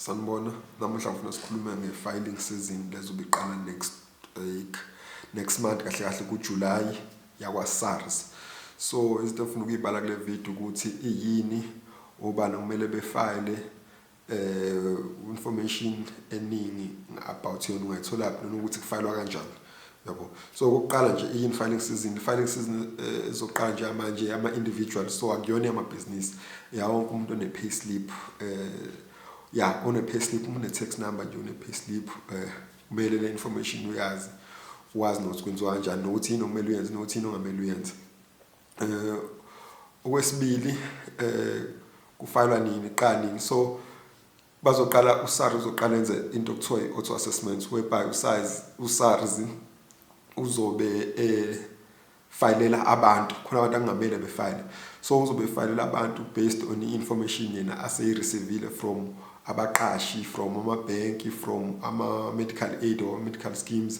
Sanibona, namuhla ngifuna sikhulume nge-filing season lezobe iqala next week, next month kahle kahle ku-July yakwa-SARS. So izinto engifuna ukuyibala kule video ukuthi iyini, obani okumele befayile, information eningi about yona ungayitholaphi noma ukuthi kufayilwa kanjani. Yabo. So okokuqala nje iyini filing season? Filing season ezoqala nje manje ama-individual, so akuyona yamabhizinisi. Yawonke umuntu one-payslip, ya, one-payslip, uma une-tax number nje une-payslip, kumele le information uyazi, wazi nokuthi kwenziwa kanjani nokuthi yini okumele uyenze nokuthi yini ongamele uyenze. Okwesibili, kufayilwa nini, iqala nini? So bazoqala, uSARS uzoqala enze into okuthiwa i-auto assessment, whereby uSARS uSARS uzobe fayilela abantu khona, abantu akungamele befayile. So uzobe efayilela abantu based on i-information yena aseyi-receive-ile from abaqashi, from amabhenki, from ama-medical aid or medical schemes,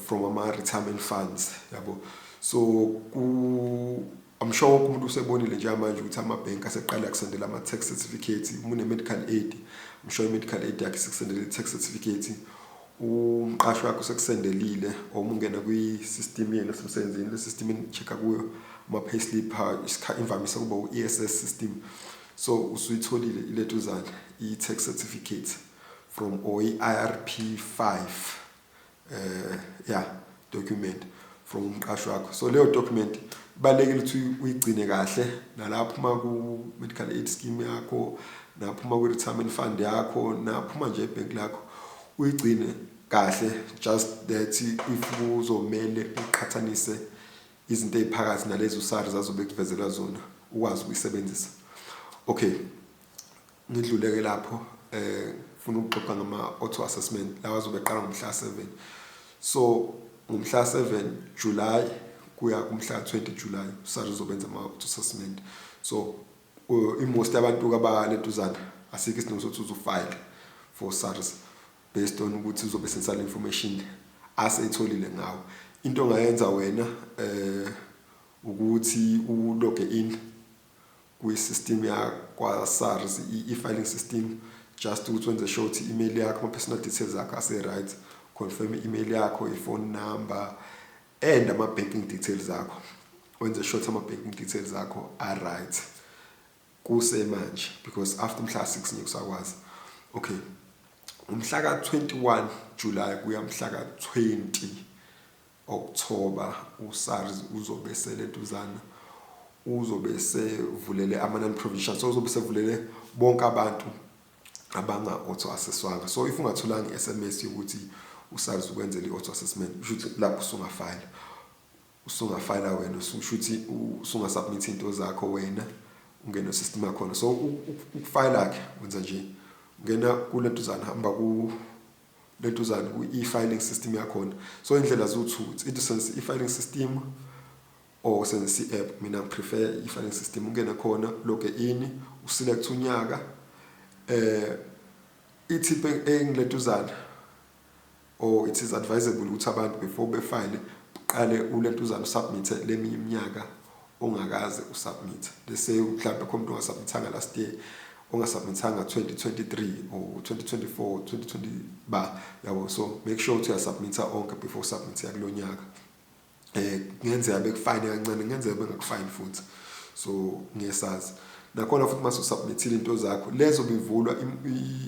from ama-retirement funds, yabo. So ku I'm sure wonke umuntu usebonile njengamanje ukuthi amabhenki aseqala akusendela ama-tax certificate. Uma une-medical aid, I'm sure i-medical aid yakhe isikusendele i-tax certificate, umqashi wakho usekusendelile, or uma ungena kwi-system yenu esemsebenzini, le system eni-check-a kuyo ama-payslip, imvamisa kuba u-ESS system, so usuyitholile iletuzana i-tax certificate from or i-IRP 5 yeah, document from umqashi wakho. So leyo document kubalulekile ukuthi uyigcine kahle, nalaphuma ku-medical aid scheme yakho, naphuma kwi-retirement fund yakho, naphuma nje ebhenki lakho, uyigcine kahle, just that if kuzomele uqhathanise izinto ey'phakathi nalezi uSARS azobe ekuvezela zona, ukwazi ukuyisebenzisa. Okay, ngidluleke lapho, ngifuna ukuxoxa ngama-auto assessment lawa azobe eqala ngomhla 7. So ngomhla 7 July kuya kumhla 20 July uSARS uzobenza ama-auto assessment. So i-most yabantu abalentuzana, asikho isidingo sokuthi uzufile for SARS based on ukuthi uzobe sensala information aseyitholile ngawe. Into ongayenza wena ukuthi u-log in kwi-system yakwa-SARS, i-filing system, just ukuthi wenze sure ukuthi i-email yakho, ama-personal details akho ase-right, confirm i-email yakho, i-phone number and ama-banking details akho, wenze sure ukuthi ama-banking details akho a-right kusemanje, because after mhla 6 ngeke usakwazi. Okay, umhla ka-21 July kuya mhla ka-20 October uSARS uzobe selentuzana, uzobe sevulele ama-non-provincial, so uzobe sevulele bonke abantu abanga-auto assesswanga. So if ungatholanga i-SMS yokuthi uSARS ukwenzela i-auto assessment, kusho ukuthi lapho usungafayila, usungafayila wena, usho ukuthi usungasubmit into zakho wena, ungene system yakhona. So ukufayila-ke wenza nje, ungena kulentuzana, hamba ku lentuzana ku-e-filing system yakhona. So indlela ziwu-two, it's either usebenzisa i-filing system or usebenzisa i-app. Mina ngiprefer i-filing system. Ungene khona, log in, uselect unyaka, i-tip engilentuzana, or it is advisable ukuthi abantu before befile qale ulentuzana usubmit leminye iminyaka ongakaze usubmit. Let's say mhlawumbe khona umuntu ongasubmithanga last year, ongasubmithanga 2023 or 2024, 2020 ba, yabo. So make sure ukuthi uyasubmitha onke before usubmit kulo nyaka. Kungenzeka bekufine kancane, kungenzeka bengakufine futhi, so ngesazi nakhona futhi mase usubmithile into zakho lezo bivulwa,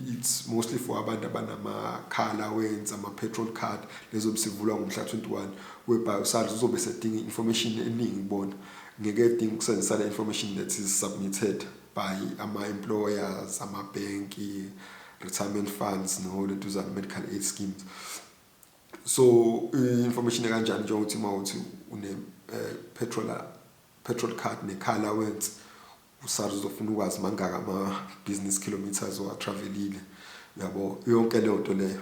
it's mostly for abantu abanama-car allowance, ama-petrol card. Lezo bisivulwa ngomhla 21, whereby uSARS uzobe sedinga information eningi kubona, ngeke edinga ukusebenzisa le information that is submitted by ama-employers, amabhenki, retirement funds no lentuzana medical aid schemes. So i-information ekanjani, njengokuthi uma uthi une petrol card ne-car allowance, uSARS uzofuna ukwazi mangaka ama-business kilometers owatravelile, yabo, yonke leyo nto leyo.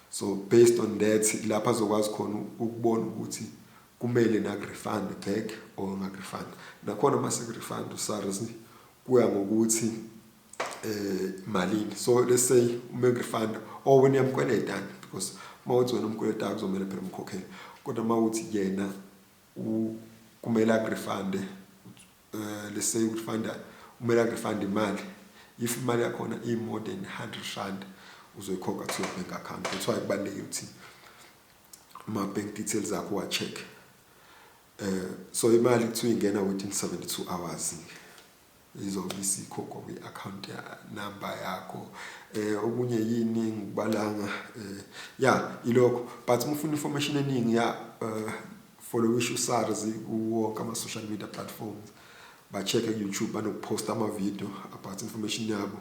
So based on that, lapho azokwazi khona ukubona ukuthi kumele naku-refund back or ngaku-refund. Nakhona mase ku-refund uSARS kuya ngokuthi malini. So let's say uma kurefund or wena uyamkweleta, because uma uthi wena umkweleta kuzomela phela umkhokhele, kodwa uma uthi yena kumele akurefund, let's say urefunda, kumele akurefund imali, if imali yakhona i more than R100. Uzoyikhokha to your bank account. That's why kubalulekile ukuthi ama-bank details akho wa-check. So imali kuthiwa ingena within 72 hours, izobe isikhokhwa kwi-account number yakho. Okunye yini ngikubalanga? Ya, ilokho, but uma ufuna information eningi, ya, followisha uSARS kuwonke ama-social media platforms, ba-check ku-YouTube, banokuphosta ama-video about information yabo.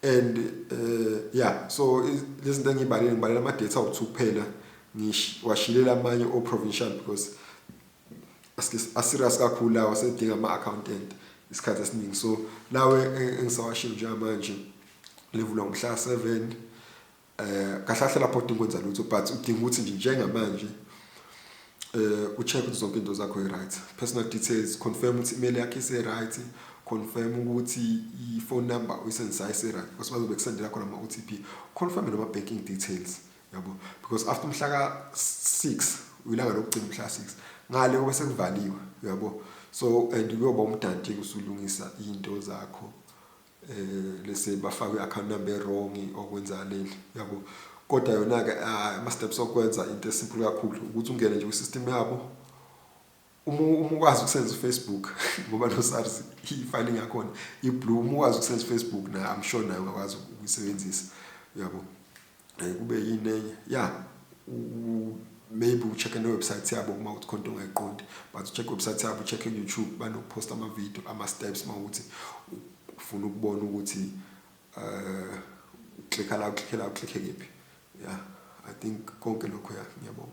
And yeah, so lezi zinto engiyibalile, ngibalela ama-data awu-2 kuphela, ngiwashilela amanye o-provincial because a-serious kakhulu lawa, asedinga ama-accountant isikhathi esiningi. So lawe engisawashilo njengamanje livulwa ngomhla 7. Kahle kahle lapho udinga ukwenza lutho, but udinga ukuthi nje njengamanje ucheck ukuthi zonke into zakho i-right, personal details, confirm ukuthi email yakho ise-right, confirm ukuthi i-phone number oyisebenzisayo ise-right, because bazobe kusendela khona ama-OTP, confirm noma banking details yabo, because after umhla ka-6, ilanga lokugcina umhla ka-6, ngale kube sekuvaliwe, uyabo. So and kuyoba umdanti usulungisa into zakho, lese bafake i-account number wrong okwenzakaleni, yabo. Kodwa yona ke ama steps okwenza into esimple kakhulu ukuthi ungene nje kwi-system yabo, uma ukwazi ukusebenzisa uFacebook, ngoba no SARS i-filing yakhona i-blue. Uma ukwazi ukusebenzisa uFacebook na, I'm sure nayo ungakwazi ukuyisebenzisa, yabo. Kube yini enye? Ya, maybe ucheck ne-website yabo uma uthi khona into ongayiqondi, but ucheck website yabo, ucheck ku-YouTube, banokuphosta ama-video, ama-steps, uma ukuthi ufuna ukubona ukuthi uklikha la, uklikhe la, uklikhe kephi. Yeah, I think konke lokho. Ya, ngiyabonga.